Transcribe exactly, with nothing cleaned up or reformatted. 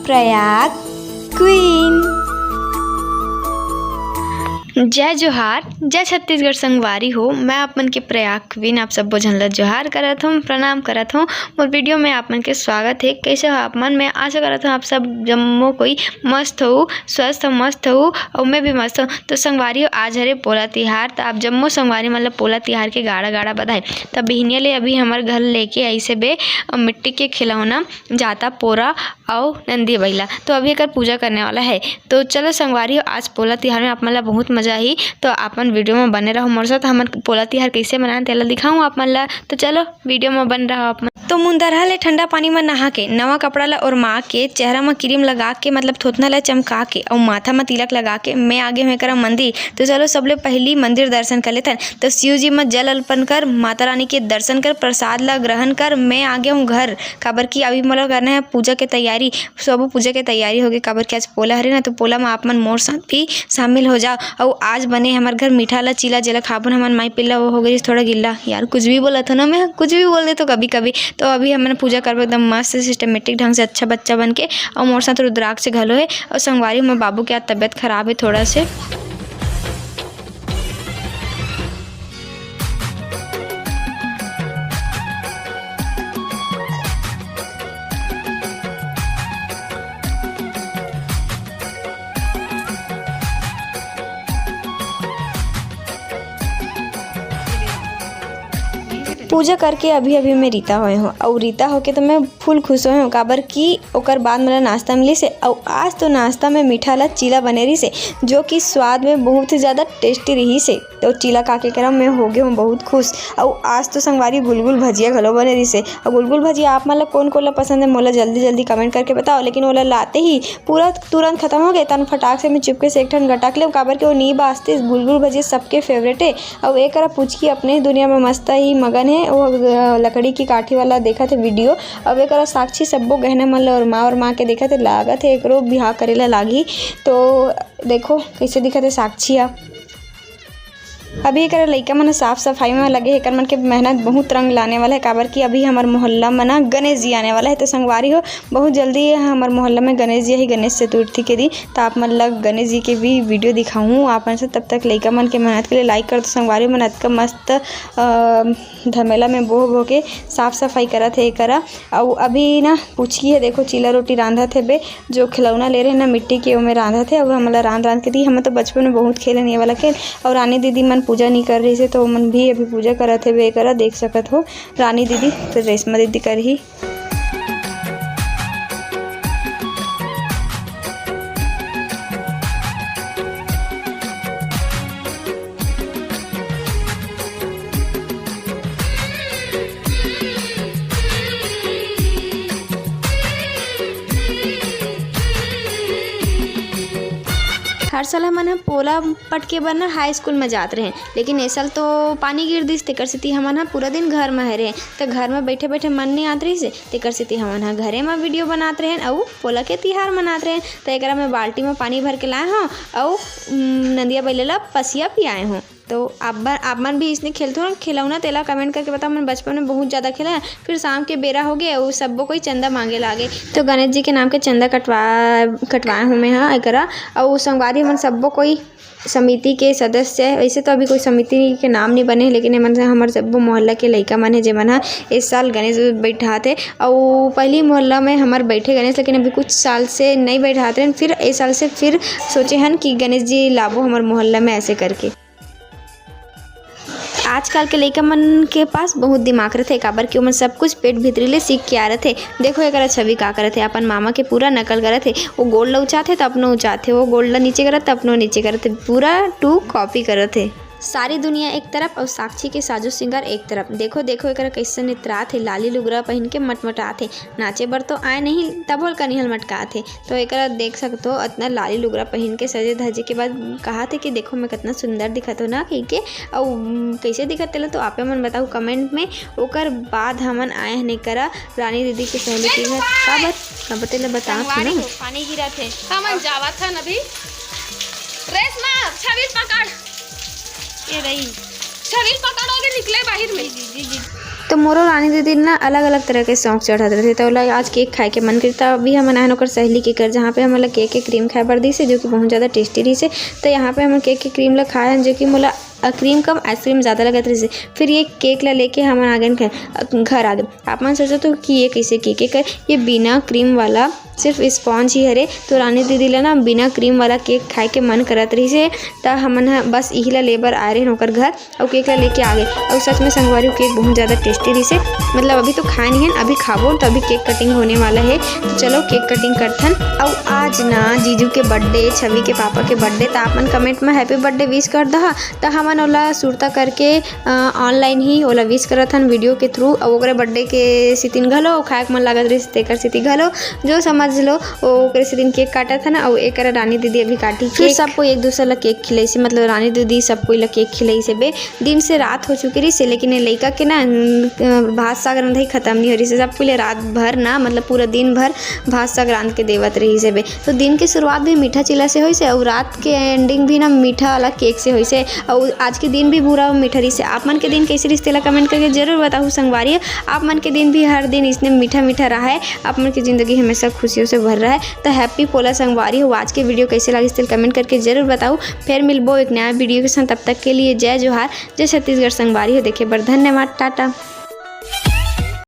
Prayag queen. जय जोहार, जय छत्तीसगढ़ संगवारी हो। मैं आप मन के प्रयाग क्वीन, आप सब्बो झन ल जोहार करत हूँ, प्रणाम करत हूँ। मोर वीडियो में आप मन के स्वागत है। कैसे हो आप मन? मैं आशा करत हूँ आप सब जम्मो कोई मस्त हो, स्वस्थ हो, मस्त हो, और मैं भी मस्त हूँ। तो संगवारी हो, आज हरे पोला तिहार, तो आप जम्मो संगवारी मन ल पोला तिहार के गाड़ा गाड़ा बधाई। तब बिहनिया ले अभी हमर घर लेके ऐसे बे मिट्टी के खिलौना जाता पोरा अउ नंदी बइला। तो अभी एकर पूजा करने वाला है। तो चलो संगवारी हो, आज पोला तिहार में आप मन ला बहुत मजा आही। तो आप मन वीडियो में बने रहो मोर साथ। हमन पोला तिहार कैसे मनान तेला दिखाऊं आप मन ला। तो चलो वीडियो में बने रहो आप मन। तो मुंदरहा ले ठंडा पानी में नहा के, नवा कपड़ा ला ओरमा के, चेहरा में क्रीम लगा के, मतलब थोथना ला चमका के, अउ माथा में तिलक लगा के मैं आगे हूँ एकरा मंदिर। तो चलो सबले पहली मंदिर दर्शन कर लेथन। तो शिव जी में जल अर्पण कर, माता रानी के दर्शन कर, प्रसाद ला ग्रहण कर, मैं आगे हूँ घर। काबर कि अभी मोला करना है पूजा के तैयारी, सबो पूजा के तैयारी होगे, काबर कि आज पोला हरे ना, तो पोला में आप मन मोर साथ भी शामिल हो जाओ। अउ आज बने हमर घर मीठा ला चीला, जेला खाबो न हमन माई पिल्ला, वो हो गई थोड़ा गिल्ला। यार, कुछ भी बोलत हो ना, मैं कुछ भी बोल देथों कभी कभी। तो अभी हमन पूजा करबो एकदम मस्त सिस्टमेटिक ढंग से, अच्छा बच्चा बन के। अउ मोर साथ रुद्राक्ष घलो है। अउ संगवारी, मोर बाबू के आज तबीयत खराब है थोड़ा से। पूजा करके अभी-अभी मैं रीता होए हूँ, अउ रीता होके तो मैं फुल खुश होए हूँ, काबर कि ओकर बाद मोला नाश्ता मिलिस हे, अउ आज तो नाश्ता में मीठा ला चीला बने रहिस हे, जो कि स्वाद में बहुत ही ज़्यादा टेस्टी रहिस हे। तो चीला खा के करा मैं हो गे हूँ बहुत खुश। अउ आज तो संगवारी गुलगुल भजिया घलो बने रहिस हे। अउ गुलगुल भजिया आप मन ला कोन कोन ला पसंद है, मोला जल्दी जल्दी कमेंट करके बताओ। लेकिन ओला लाते ही पूरा तुरंत खत्म हो गए, तन फटाक से मैं चुपके से एक ठन गटक लेव, काबर के वो नी बाचते। गुलगुल भजिया सबके फेवरेट है। अउ एकरा पुचकी अपने ही दुनिया में मस्त ही मगन है, वो, अ, लकड़ी की काठी वाला देखत है वीडियो। अउ एकरा साक्षी सब्बो गहना मन ला ओरमा ओरमा के देखत है, लागत है एकरो बिहाव करे ला लागही। तो देखो कैसे दिखत है साक्षी ह। अभी एकर लइका मन साफ सफाई में लगे हे, एकर मन के मेहनत बहुत रंग लाने वाला है, काबर कि अभी हमर मोहल्ला में ना गणेश जी आने वाला है। तो संगवारी हो, बहुत जल्दी हमर मोहल्ला में गणेश जी ही, गणेश चतुर्थी के दिन, तो आप मन ला गणेश जी के भी वीडियो दिखाऊँ आप मन से। तब तक लइका मन के मेहनत के लिए लाइक कर दो संगवारी मन। अतका मस्त, अ, धमेला में बोह बोह के साफ सफाई करत हे एकरा। अउ अभी ना पुचकी है, देखो चीला रोटी रांधत हे बे, जो खिलौना ले रहे ना मिट्टी के, ओमे रांधत हे। अब हमला रांध रांध के दी, हम तो बचपन में बहुत खेले ये वाला खेल। और रानी दीदी मन पूजा नहीं कर रही से, तो मन भी अभी पूजा करत हे बे, एकरा देख सकत हो रानी दीदी, तो रेशमा दीदी कर ही। हर साल हमन ह पोला पटके बर ना हाई स्कूल में जात रहें, लेकिन ए साल तो पानी गिर दिस, तेकर सेती हमन ह पूरा दिन घर में रहे रहें। त घर में बैठे बैठे मन नहीं आत रहिस हे, तेकर सेती हमन ह घरे में वीडियो बनात रहें अउ पोला के तिहार मनात रहें। त एकरा में बाल्टी में पानी भर के लाए हों अउ, उम, नंदिया बइला ला पसिया पियाए हों। तो आप बर-, आप मन भी इसने खेलथो ना खिलौना, तेला कमेंट करके बताओ। मन बचपन में बहुत ज़्यादा खेला है। फिर शाम के बेरा हो गए, वो सब्बो कोई चंदा मांगे लागे, तो गणेश जी के नाम के चंदा कटवा, कटवाए हूँ मैं हाँ एकरा। और संगवारी मन सब्बो कोई समिति के सदस्य, वैसे तो अभी कोई समिति के नाम नहीं बने, लेकिन एमन से हमर सब्बो मोहल्ला के लइका मन है, जेमन ह इस साल गणेश बैठात है। और पहली मोहल्ला में हमर बैठे गणेश, लेकिन अभी कुछ साल से नहीं बैठात रहन, फिर इस साल से फिर सोचे हन कि गणेश जी लाबो हमर मोहल्ला में, ऐसे करके। आजकल के लइका मन के पास बहुत दिमाग रथे, काबर कि ओमन सब कुछ पेट भीतरी ले सीख के आ रथे। देखो एकरा छवि का करत हे, अपन मामा के पूरा नकल करत हे। वो गोड़ ल उचात हे त अपनो उचात हे, वो गोड़ ल नीचे करत त अपनो नीचे करत हे, पूरा टू कॉपी करत हे। सारी दुनिया एक तरफ और साक्षी के साजो सिंगार एक तरफ। देखो, देखो एकरा कैसे नितरात हे, लाली लुगरा पहन के मटमटात हे। नाचे बर तो आए नहीं, तभो ल कनिहा ल मटकात हे। तो एकरा देख सकत हो, अतना लाली लुगरा पहिन के सजे धजे के बाद कहात हे कि देखो मैं कितना सुंदर दिखत हो ना कहिके। अउ, उम, कैसे दिखत तेला तो आपे मन बताओ कमेंट में। ओकर बाद हमन आए हन एकरा रानी दीदी के सहेली के घर। का बात, का बात तेला बताओ संगवारी ना। हो, पानी गिरत हे। हमन जावत हन अभी रेशमा, छबील पकड़। ए रही। छबील पकड़, ओदे निकले बाहिर में। जी, जी, जी, जी। तो मोरो रानी दीदी ना अलग-अलग तरह के शौक चढ़त रहिथे, त ओला आज केक खाए के मन करिस। त अभी हमन आएन ओकर सहेली के घर, जहाँ पे हमन ला केक के क्रीम खाए बर दिस हे, जो कि बहुत ज़्यादा टेस्टी रहिस हे। त यहाँ पे हमन केक के क्रीम ला खाए हन, जो कि मोला, अ, क्रीम कम, आइसक्रीम ज़्यादा लगत रहिस हे। फिर ये केक ला लेके हमन आ गेन घर, अ, घर आ गेन। आप मन सोचत हो कि ये कैसे केक हे? ये बिना क्रीम वाला, सिर्फ स्पॉन्ज ही हरे। तो रानी दीदी ला ना बिना क्रीम वाला केक खाए के मन करत रहिस हे, त हमन ह बस इही ला ले बर आए रहेन ओकर घर। अउ केक ला लेके आ गे। अउ सच में संगवारी हो, केक बहुत ज़्यादा टेस्टी रहिस हे। मतलब अभी तो खाए नहीं हन, अभी खाबो, तो अभी केक कटिंग होने वाला हे। तो चलो केक कटिंग करथन। अउ आज ना जीजू के बर्थडे, छवि के पापा के बर्थडे, त आप मन कमेंट में हैप्पी बर्थडे विश कर दहा, त हमन ओला सुरता करके, अ, ऑनलाइन ही ओला विश करत हन वीडियो के थ्रू। अउ ओकरे बर्थडे के सितिन घलो, अउ खाए के मन लागत रहिस तेकर सिति घलो, जो समझ लो, ओ ओकरे सितिन केक काटत हन। अउ एकर रानी दीदी अभी काटी फिर केक। सबको एक दूसरे ला केक खिलाइस हे, मतलब रानी दीदी सब कोई ला केक खिलाइस हे बे। दिन से रात हो चुके रहिस हे, लेकिन ये लइका के ना, न, भात साग रंधई खत्म नहीं हो रहिस हे। सब कोई ले रात भर ना, मतलब पूरा दिन भर भात साग रांध के देवत रहिस हे बे। तो दिन के शुरुआत भी मीठा चीला से होइस हे, अउ रात के एंडिंग भी ना मीठा वाला केक से होइस हे। अउ आज के दिन भी पूरा मीठा रहिस हे। आप मन के दिन कैसे रहिस तेला कमेंट करके जरूर बताहू संगवारी। आप मन के दिन भी हर दिन इसने मीठा मीठा रहा है, आप मन की जिंदगी हमेशा खुशियों से भर रहा है। तो हैप्पी पोला संगवारी हो। आज के वीडियो कैसे लागिस तेला कमेंट करके जरूर बताहू। फिर मिलबो एक नया वीडियो के साथ, तब तक के लिए जय जोहार, जय छत्तीसगढ़ संगवारी हो। देखे बर धन्यवाद, टाटा।